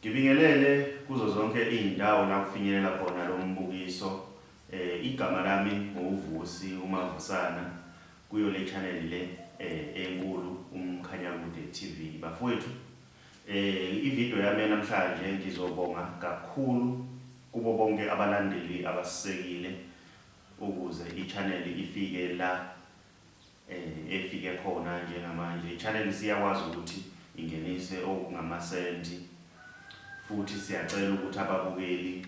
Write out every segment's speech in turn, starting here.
Ngibingelele kuzo zonke izindawo la kufinyelela khona lo mbukiso. Igama lami nguVusi uMavusana kuyo le channel le enkulu uMkhanyakude TV. Bafowethu, ivideo yami yanamhlanje ngizobonga kakhulu kubo bonke abalandeli abasisekile ukuze i-channel ifike la efike khona njengamanje. I-channel siyakwazi ukuthi ingenise okungamasenti, futhi siyacela ukuthi ababukeli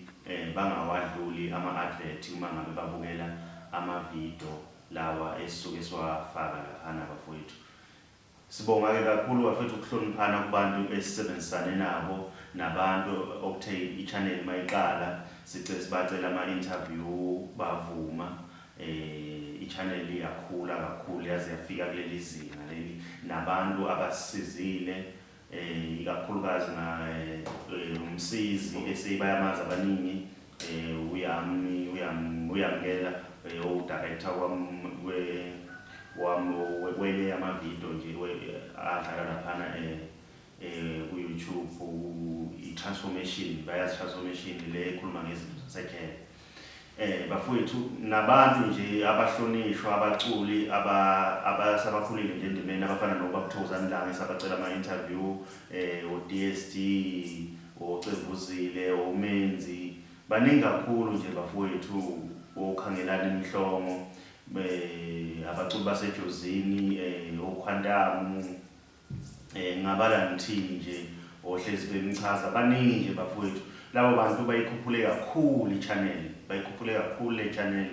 bangawadluli ama-advert uma ngabe babukela amavidiyo lawa esisuke siwafaka laphana bafowethu. Sibonga-ke kakhulu bafethu ukuhloniphana kubantu esisebenzisane nabo nabantu okuthe i-channel mayiqala sice sibacela ama-interview bavuma. I-channel iyakhula kakhulu yaze yafika kuleli zinga leli, nabantu abasisizile ikakhulukazi na uMsizi esebayamazi abaningi, uyami uyamukela owu-director kwenye yamavidiyo nje adlala laphana ku-YouTube, i-transformation, bayazi transformation le ekhuluma ngezinto zasekhaya. Bafowethu, nabantu nje abahlonishwa, abaculi abasabakhulile nje endimeni abafana nobaba Thokozani Langa esabacela ama-interview, o-DSD, oCevuzile, oMenzi, baningi kakhulu nje bafowethu, oKhangelani Mhlongo, abaculi baseJozini, oQuantum, ngabala ngithini nje, ohlezi bemchaza, baningi nje bafowethu. Labo bantu bayikhuphule kakhulu i-channel, bayikhuphule kakhulu le channel.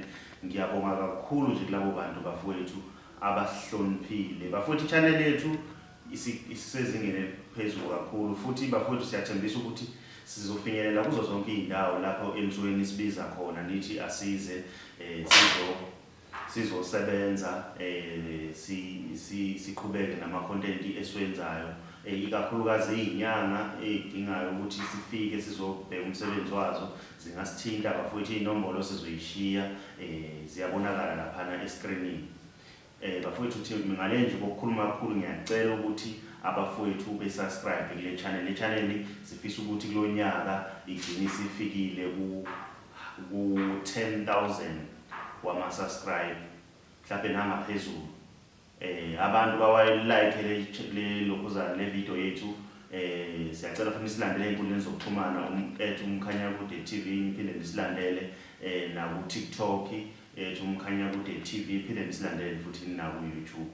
Ngiyabonga kakhulu nje kulabo bantu bafowethu abasihloniphile. Bafowethu, i-channel yethu isisezingeni eliphezulu kakhulu, futhi bafowethu siyathembisa ukuthi sizofinyelela kuzo zonke izindawo lapho enisuke nisibiza khona nithi asize sizosebenza, siqhubeke nama-content esiwenzayo, ikakhulukazi izinyanga ezidingayo ukuthi sifike sizobheka umsebenzi wazo zingasithinta bafowethu. Iy'nombolo sizoyishiya, ziyabonakala laphana eskrinini. Bafowethu, thi ngale nje kokukhuluma kakhulu, ngiyacela ukuthi abafowethu be-subscribe kule channel. Le channel sifisa ukuthi kulo nyaka igcine isifikile ku 10,000 wama-subscribe, mhlawumbe nangaphezulu. Abantu bawayi-like le lokhuzana le video yethu. Siyacela futhi nisilandele ey'nkundleni zokuxhumana, @uMkhanyakude TV, niphinde nisilandele naku TikTok @uMkhanyakude TV, phinde nisilandele futhi naku YouTube.